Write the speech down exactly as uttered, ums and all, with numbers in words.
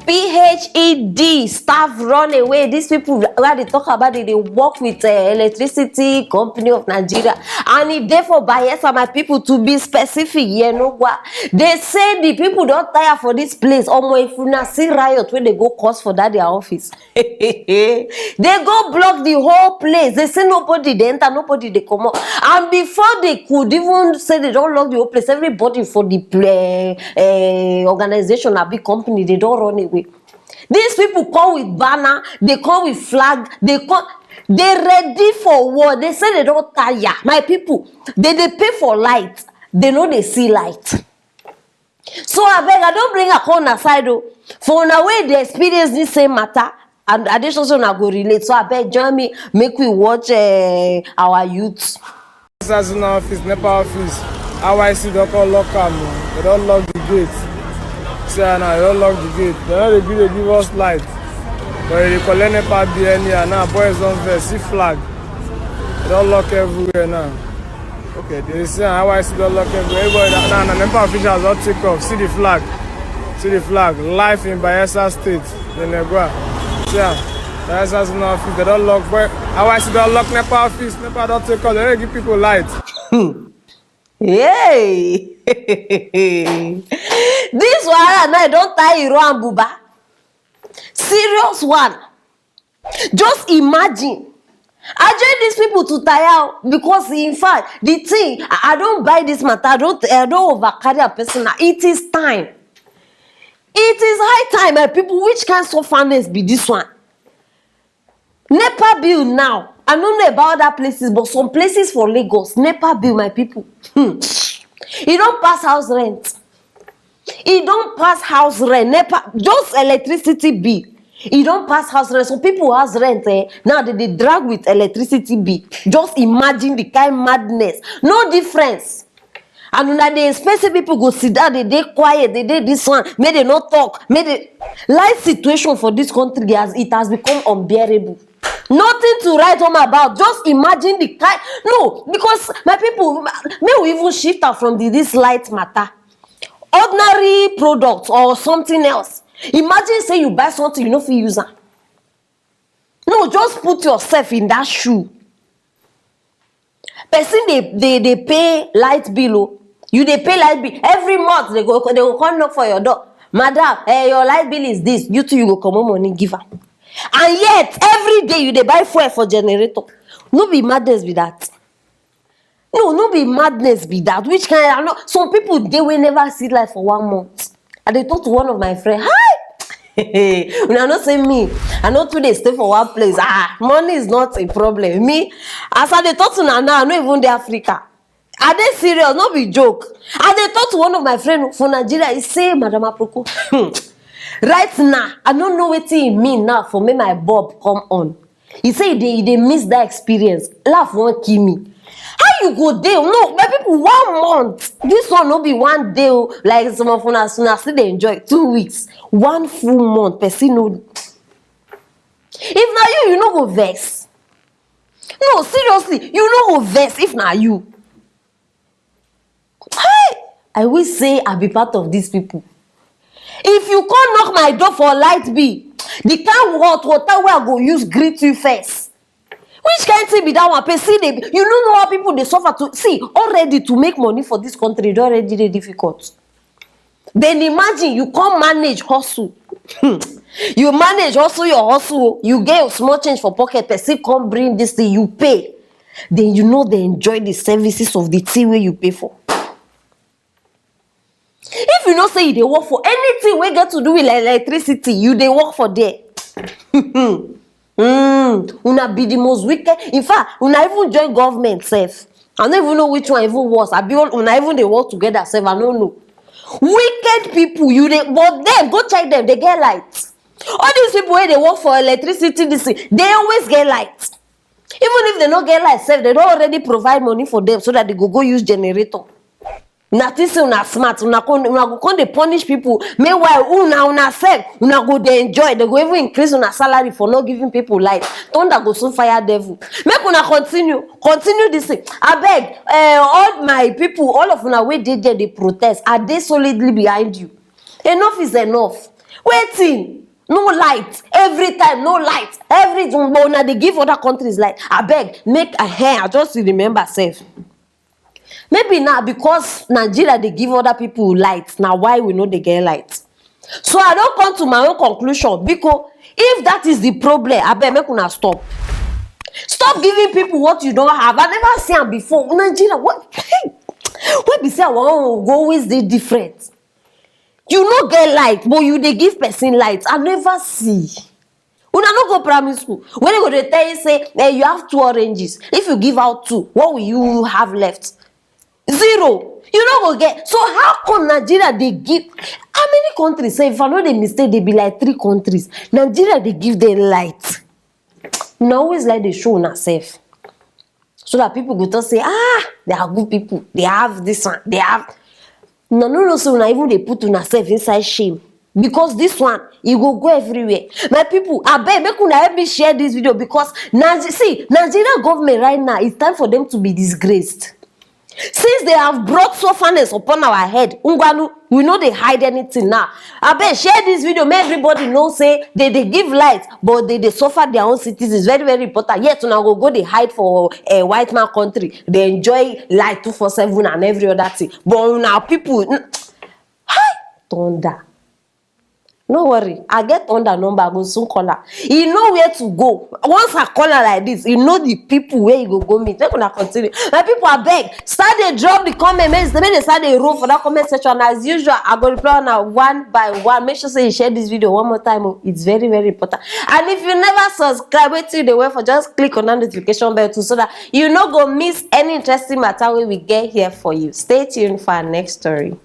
P H E D staff run away. These people wey I dey talk about, they dey work with uh, Electricity Company of Nigeria, and e dey for Bayelsa, my people, to be specific, Yenagoa. They say the people don tire for this place. Omo, if una see riot wey dey go cause for that their office, they go block the whole place. They say nobody dey enter, nobody dey comot. And before they could even say they don lock the whole place, everybody for the uh, uh, organization, a big company, they don run away. These people come with banner, they come with flag, they come, they ready for war. They say they don tire. My people, they dey pay for light, they no dey see light. So abeg, I don bring am come una side o. For una wey dey experience this same matter, and I dey sure say una go relate. So abeg, join me, make we watch uh, our youth. Sasuna office, NEPA office, I Y C don come lock am o. They don lock the gate. See am now, they don lock the gate. They no dey gree dey give us light. But you dey collect NEPA bill anyhow. Now boys don vex, see flag. They don lock everywhere now. Okay, they say I Y C don lock everywhere. Everybody now, now, now NEPA officials don take off. See the flag. See the flag. Life in Bayelsa State, Yenagoa. See am. Bayelsa Zonal Office, they don lock. But I Y C don lock NEPA office. NEPA don take off. They no dey give people light. Hey! This wahala now don tie Iro and Buba. Serious one. Just imagine. I join these people to tire o, because in fact, the thing, I, I don't buy this matter. I don't, I don't overcarry a person. It is time. It is high time, my people. Which kind sufferness be this one? NEPA bill now. I don't know about other places, but some places for Lagos, NEPA bill, my people. Hmm. E don pass house rent. E don pass house rent, NEPA, just electricity bill. E don pass house rent. Some people house rent eh, now they dey drag with electricity bill. Just imagine the kind madness. No difference. And una dey expect say people go sit down, they dey quiet, they dey this one, make they no talk, make they life situation for this country as it has become unbearable. Nothing to write home about. Just imagine the kind. No, because my people, make we even shift am from the this light matter. Ordinary product or something else. Imagine say you buy something, you no fit use am. No, just put yourself in that shoe. Person dey dey dey pay light bill o. You dey pay light bill every month. They go they go come knock for your door. Madam, eh, your light bill is this. You too, you go comot money give am. And yet every day you dey buy fuel for generator. No be madness be that. No, no be madness be that. Which kind? I know some people dey wey never see light for one month. I dey talk to one of my friend. Hi! Una know say me, I no too dey stay for one place. Ah, money is not a problem. Me, as I dey talk to una now, I no even dey Africa. I dey serious, no be joke. I dey talk to one of my friend for Nigeria. He say, Madam Aproko, right now, I no know wetin e mean now for make my bulb come on. He say he dey he dey miss that experience. Laugh wan kill me. How you go dey? No, my people, one month. This one no be one day o. Like some of una, una still dey enjoy two weeks. One full month, person no. If na you, you no go vex. No, seriously, you no go vex if na you. Hey! I wish say I be part of these people. If you come knock my door for light bill, the kind hot water wey I go use greet you first. Which kind thing be that one? Person dey, you no know how people dey suffer to see already to make money for this country. It don already dey difficult. Then imagine you come manage hustle. Hmm. You manage hustle your hustle. You get your small change for pocket. Person come bring this thing, you pay. Then you no dey enjoy the services of the thing wey you pay for. If you know say you dey work for anything wey get to do with electricity, you dey work for there. Mm, una be the most wicked. In fact, una even join government sef. I no even know which one even worse. Abi all una even dey work together sef, I no know. Wicked people, you dey, but dem, go check dem, they get light. All these people wey dey work for electricity, this thing, they always get light. Even if they no get light sef, they don already provide money for them so that they go go use generator. Una think say una smart, una come, una go come dey punish people. Meanwhile, una, una sef, una go dey enjoy. They go even increase una salary for not giving people light. Thunder go soon fire devil. Make una continue, continue this thing. Abeg, eh, all my people, all of una wey dey there dey protest, I dey solidly behind you. Enough is enough. Wetin? No light. Every time, no light. Every but una dey give other countries light. Abeg, make a hair. I just remember sef. Maybe na because Nigeria dey give other people light, na why we no dey get light. So I don come to my own conclusion. Biko, if that is the problem, abeg make una stop. Stop giving people what you don't have. I never see am before. Nigeria, what? Wey be say our own go always dey different. You no get light, but you dey give person light. I never see. Una no go primary school. When they go dey tell you say, eh, you have two oranges. If you give out two, what will you have left? Zero. You no go get. So how come Nigeria dey give? How many countries? Say if I no dey mistake, dey be like three countries. Nigeria dey give them light. Una always like dey show una sef, so that people go talk say, ah, they are good people. They have this one. They have. Una no know say una even dey put una sef inside shame, because this one, e go go everywhere. My people, abeg, make una help me share this video, because Niger- see, Nigeria government right now, it's time for them to be disgraced. Since they have brought sufferness upon our head, ngwanu, we no dey hide anything now. Abeg, share this video, make everybody know say they dey give light, but they dey suffer their own citizens. Very, very important. Yet una go go dey hide for, eh, white man country, dey enjoy light two four seven and every other thing. But una people, n- hi, thunder. No worry, I get thunder number, I go soon call her. E know where to go. Once I call her like this, e know the people where you go go meet. Make una continue. My people, abeg, start dey drop the comment. Make, make they start dey roll for that comment section. As usual, I go reply una one by one. Make sure say you share this video one more time. Oh. It's very, very important. And if you never subscribe, wetin you dey wait for? Just click on that notification bell too, so that you no go miss any interesting matter wey we get here for you. Stay tuned for our next story.